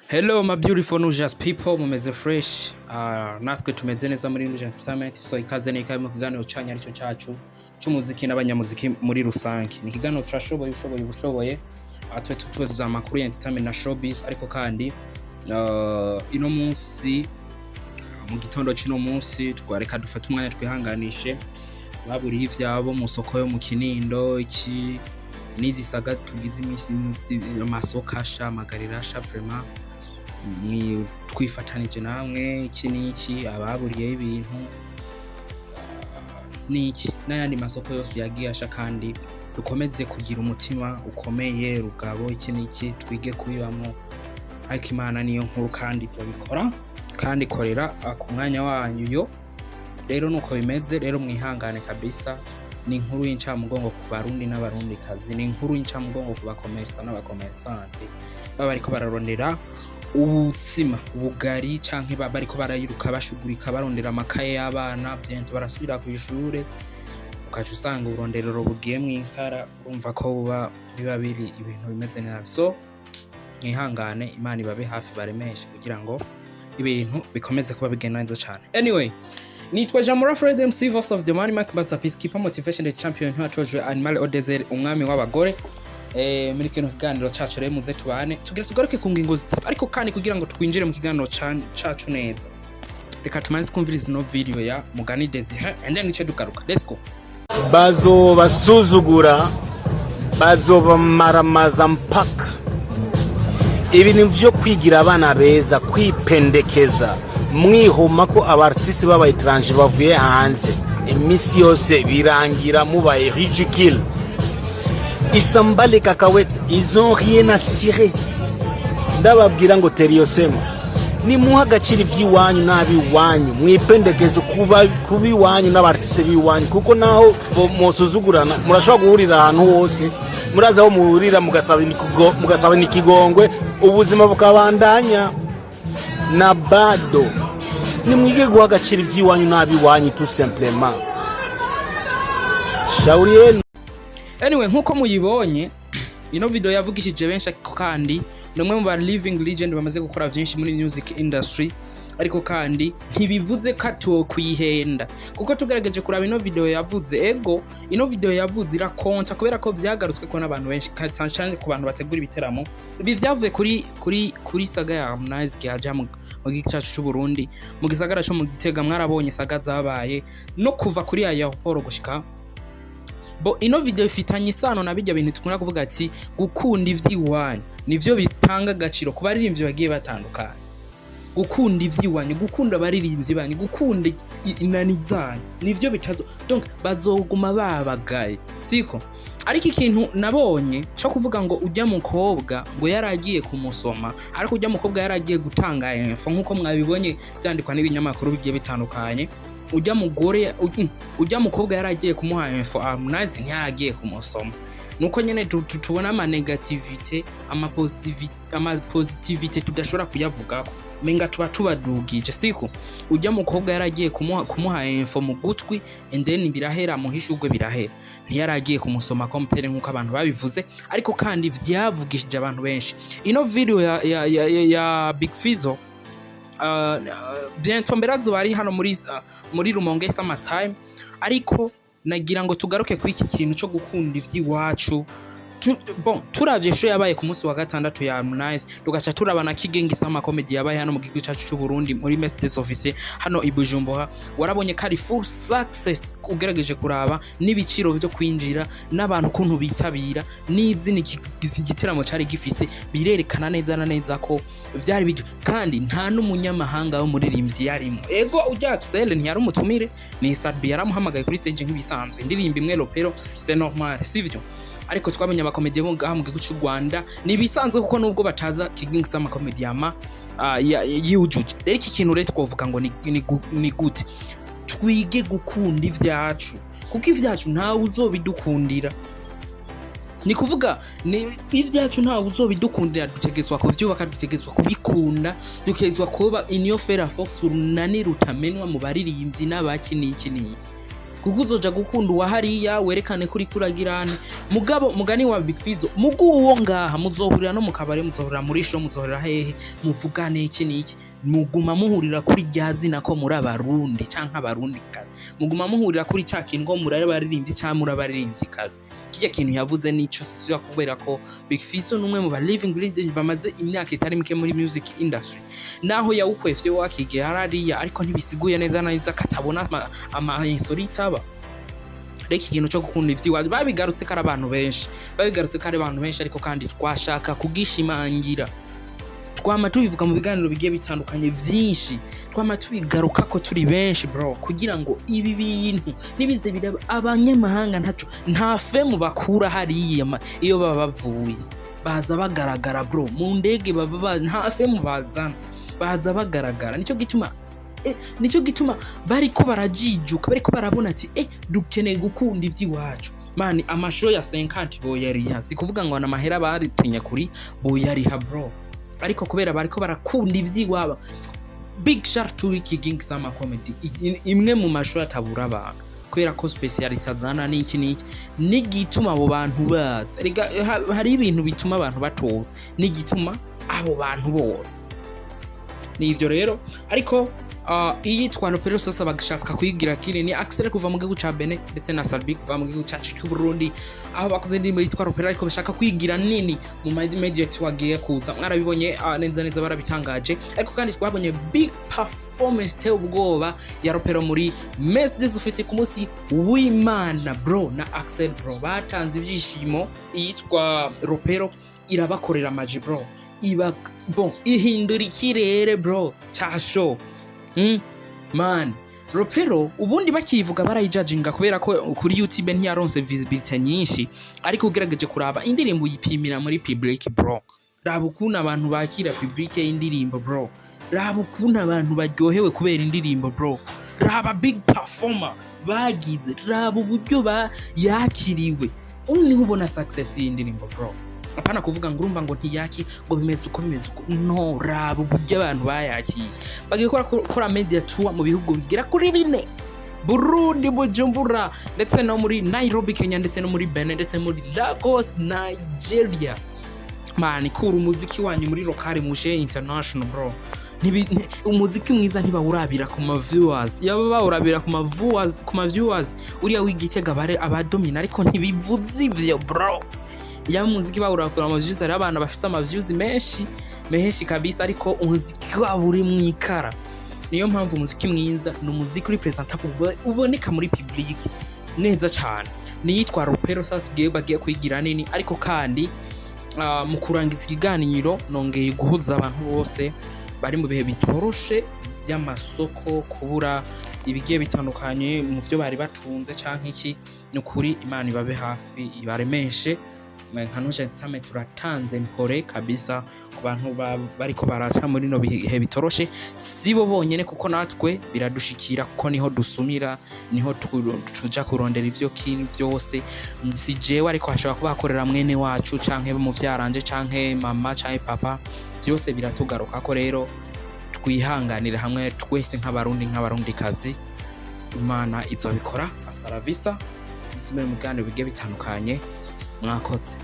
Hello my beautiful Nujas people, mumeze fresh? Natwe tumeze neza muri Nuja Entertainment. So ikaze n'ikaze mu kiganiro canyu aricyo cacu c'umuziki n'abanyamuziki muri rusange. Ni ikiganiro turashoboye, ushoboye ubushoboye. Twe tutubaza amakuru ya entertainment na showbiz, ariko kandi ino munsi, mu gitondo c'ino munsi, twareka dufate umwanya twihanganishe baburiye ivyabo mu soko yo mu Kinindo. Iki n'izi saga tugize iminsi, amasoko asha, amagarira asha, vraiment twifatanije namwe. Iki n'iki, ababuriyeho ibintu n'iki n'ayandi masoko yose yagiye asha, kandi dukomeze kugira umutima ukomeye rugabo. Iki n'iki twige kubibamo, ariko Imana niyo nkuru kandi izobikora kandi ikorera ku mwanya wanyu. Yo rero nuko bimeze. Rero mwihangane kabisa, ni inkuru y'incamugongo ku Barundi n'Abarundikazi, ni inkuru y'incamugongo ku bakomersa n'abakomersante baba bariko bararondera ubutsima, ubugari, canke baba bariko barayiruka bashugurika barondera amakaye y'abana. Bientôt barasubira kw'ishure, ukaca usanga uburonderero bugiye mw'inkara. Urumva ko buba biba biri ibintu bimeze nabi. So mwihangane, Imana ibabe hafi, baremeshe kugira ngo ibintu bikomeze kuba bigenda neza cane. Anyway, nitwa Jamura Fred MC, Voice of the Money Mark, Master Peacekeeper, Motivation the Champion, ntiwatojwe Animal Odezer, umwami w'abagore. Muri kino kiganiro cacu rero muze tubane, tugira tugaruke ku ngingo zitatu. Ariko kandi kugira ngo twinjire mu kiganiro cacu neza, reka tumanze twumvirize ino video ya Mugani Desire and then ice dugaruka. Let's go. Bazobasuzugura, bazobamaramaza mpaka ibintu vyo kwigira abana beza, kwipendekeza, mwihoma ko aba artiste b'aba étranger bavuye hanze. Iminsi yose birangira mubaye ridicule. Ils s'en bat les cacahuètes, ils ont rien à cirer. Ndababwira ngo teriyosema, nimuha agaciro iby'iwanyu n'ab'iwanyu, mwipendekeze kuba kuba iwanyu n'aba artiste b'iwanyu, kuko naho musuzugurana murashobora guhurira ahantu hose, murazi aho muhurira, mugasaba ikigongwe, ubuzima bukabandanya. Na bado nimwige guha agaciro iby'iwanyu n'ab'iwanyu, tout simplement. Shauri yenu. Anyway, nkuko muyibonye, ino video yavugishije benshi, ariko kandi ni umwe mu ba living legend bamaze gukora byinshi muri music industry. Ariko kandi ntibivuze ko atokwihenda, kuko tugerageje kuraba ino video yavuze, ego, ino video yavuze irakonta kubera ko vyagarutswe ko n'abantu benshi, cyane cyane ku bantu bategura ibiteramo. Ibi vyavuye kuri saga ya Harmonize yaje mu gihugu cyacu cy'u Burundi, mu gisagara cyo mu Gitega. Mwarabonye saga zabaye no kuva kuri aéroport gushika bo. Ino video ifitanye isano na bijya bintu tukunda kuvuga ati gukunda ivy'iwanyu nivyo bitanga agaciro ku baririmbyi bagiye batandukanye. Gukunda ivy'iwanyu, gukunda abaririmbyi banyu, gukunda inani zanyu, nivyo bitazo donc bazoguma babagaye, siko? Ariko ikintu nabonye cyo kuvuga ngo ujya mukobwa ngo yaragiye kumusoma, ariko ujya mukobwa yaragiye gutanga info, nkuko mwabibonye vyandikwa n'ibinyamakuru bigiye bitandukanye, ujya mugore, ujya mukobwa yaragiye kumuha info, Harmonize ntiyaragiye kumusoma. Nuko nyene tubona ama négativité, ama positivité tudashobora kuyavugako, menga tuba tubadugije, siko? Ujya mukobwa yaragiye kumuha info mu gutwi and then birahera, muhishurwe birahera. Ntiyaragiye kumusoma comme nkuko abantu babivuze, ariko kandi vyavugishije abantu benshi. Ino video ya Big Fizzo bientôt mbere azoba ari hano muri Rumonge Summer Time. Ariko nagira ngo tugaruke kuri iki kintu cyo gukunda ivy'iwacu. Bon, turavye show yabaye ku munsi wa gatandatu ya Harmonize, tugaca turaba na Kigingi Summer Comedy yabaye hano mu gihugu cyacu cy'u Burundi muri Mess des Officiers hano i Bujumbura, warabonye ko ari full success. Ugerageje kuraba n'ibiciro byo kwinjira n'abantu ukuntu bitabira n'izina iki giteramo cyari gifise, birerekana neza na neza ko vyari bijyo. Kandi nta n'umunyamahanga w'umuririmbyi yarimo. Ego, ujya Axel ntiyari umutumire, ni Sadbi yaramuhamagaye kuri stage nk'ibisanzwe, indirimbo imwe Lopero, c'est normal, sivyo? Ariko twamenye abakomediye bo ngaha mu gihugu cy'u Rwanda, ni ibisanzwe, kuko nubwo bataza Kigingi Summer Comedy yama yujuje. Rero iki kintu rero twovuga ngo ni gute twige gukunda ivyacu, kuko ivyacu ntawe uzobidukundira. Ni kuvuga ni ivyacu ntawe uzobidukundira, dutegetswa kuvyubaka, dutegetswa kubikunda, dutegetswa kuba Union Fera Fox, urunani rutamenwa mu baririmbyi n'abaki n'iki n'iki. Kuko uzoja gukunda uwa hariya werekane kuri kuragirane, mugabo mugani wa Big Fizzo, mugu uwo ngaha muzohurira no mu kabare, muzohurira muri show, muzohurira hehe, muvugane iki n'iki, muguma muhurira kuri rya zina ko muri Abarundi canke Abarundi kazi, muguma muhurira kuri ca kintu ko muri abaririmbyi canke muri abaririmbyi kazi. Kirya kintu yavuze nico sisubira, kubera ko Big Fizzo ni umwe mu ba living legend bamaze imyaka itari mike muri music industry. Naho yawukwefye wakigiye hariya, ariko ntibisiguye neza neza katabona ama insolite aba. Reka ikintu cyo gukunda ivy'iwacu babigarutse ko ari abantu benshi, babigarutse ko ari abantu benshi, ariko kandi twashaka kugishimangira. Twama tubivuga mu biganiro bigiye bitandukanye vyinshi, twama tubigaruka ko turi benshi, bro, kugira ngo ibi bintu nibize biraba. Abanyamahanga ntaco, nta fame bakura hariya iyo baba bavuye baza bagaragara, bro. Mu ndege baba nta fame bazana, baza bagaragara. Nico gituma bariko barajijuka, bariko barabona ati dukeneye gukunda ivy'iwacu. Man, amashow ya 50 boyariha, si kuvuga ngo na mahera baritinya kuri boyariha, bro, ariko kubera bariko barakunda ivy'iwabo. Big shout to Wiki King Summer Comedy, imwe mu mashow atabura abantu, kubera ko speciality azana n'iki n'iki n'igituma abo bantu baza. Erega hari ibintu bituma abantu batoza n'igituma abo bantu boza, ni ivyo rero. Ariko iyitwa Lopero sasa bagashaka kuyigira kinini. Axel kuva mu gihugu ca Benin ndetse na Salbi kuva mu gihugu cacu cy'u Burundi, aho bakoze indirimbo yitwa Lopero, ariko bashaka kwigira nini mu media twagiye kuza. Mwarabibonye neza neza, barabitangaje. Ariko kandi twabonye big performance iteye ubwoba ya Lopero muri Mess des Office ku munsi w'Imana, bro, na Axel, bro, batanze ibyishimo. Iyitwa Ropero irabakorera maji, bro, iba bon, ihindura ikirere, bro, ca show. Man, Ropero ubundi bakivuga barayijajinga kubera ko kuri YouTube ntiyaronse visibility nyinshi, ariko ugerageje kuraba indirimbo uyipimira muri public, bro. Raba ukuntu abantu bakira public y'indirimbo, bro. Raba ukuntu abantu baryohewe kubera indirimbo, bro. Raba big performer bagize, raba uburyo ba yakiriwe. Ubu niho ubona success y'indirimbo, bro. Apana kuvuga ngo urumva ngo ntiyaki, ngo bimeze uko, bimeze uko. No raba uburyo abantu bayakiye. Bagiye gukora media tour mu bihugu bigera kuri bine: Burundi, Bujumbura, ndetse no muri Nairobi, Kenya, ndetse no muri Benin, ndetse muri Lagos, Nigeria. Man, kura umuziki wanyu muri local mushe international, bro. Umuziki mwiza ntibawurabira ku ma viewers. Yaba bawurabira ku ma viewers, uriya w'Igitega bare abadomina, ariko ntibivuze ivyo, bro. Yaba umuziki bawurabira ku ma views, hariho abantu bafise ama views menshi menshi kabisa, ariko umuziki wabo uri mwikara. Niyo mpamvu umuziki mwiza ni umuziki uri presentable, uboneka muri public neza cyane. Niyitwa Ropero sasa igiye bagiye kuyigira nini. Ariko kandi mu kurangiza ikiganiro, nongeye guhuza abantu bose bari mu bihe bitoroshe by'amasoko, kubura ibigiye bitandukanye mu byo bari batunze canke iki. Ni ukuri Imana ibabe hafi, ibaremeshe. Nka nuje nsame turatanze mpore kabisa ku bantu bariko baraca muri no bihe bitoroshe. Si bo bonyene, kuko natwe biradushikira, kuko niho dusumira, niho tuja kurondera ivyo kintu vyose. Si jewe, ariko hashobora kuba hakorera mwene wacu canke muvyaranje canke mama canke papa, vyose biratugaruka ko. Rero twihanganire hamwe twese nk'Abarundi, nk'Abarundikazi, Imana izobikora. Hasta la vista, zisubire mu biganiro bigiye bitandukanye. Mwakoze.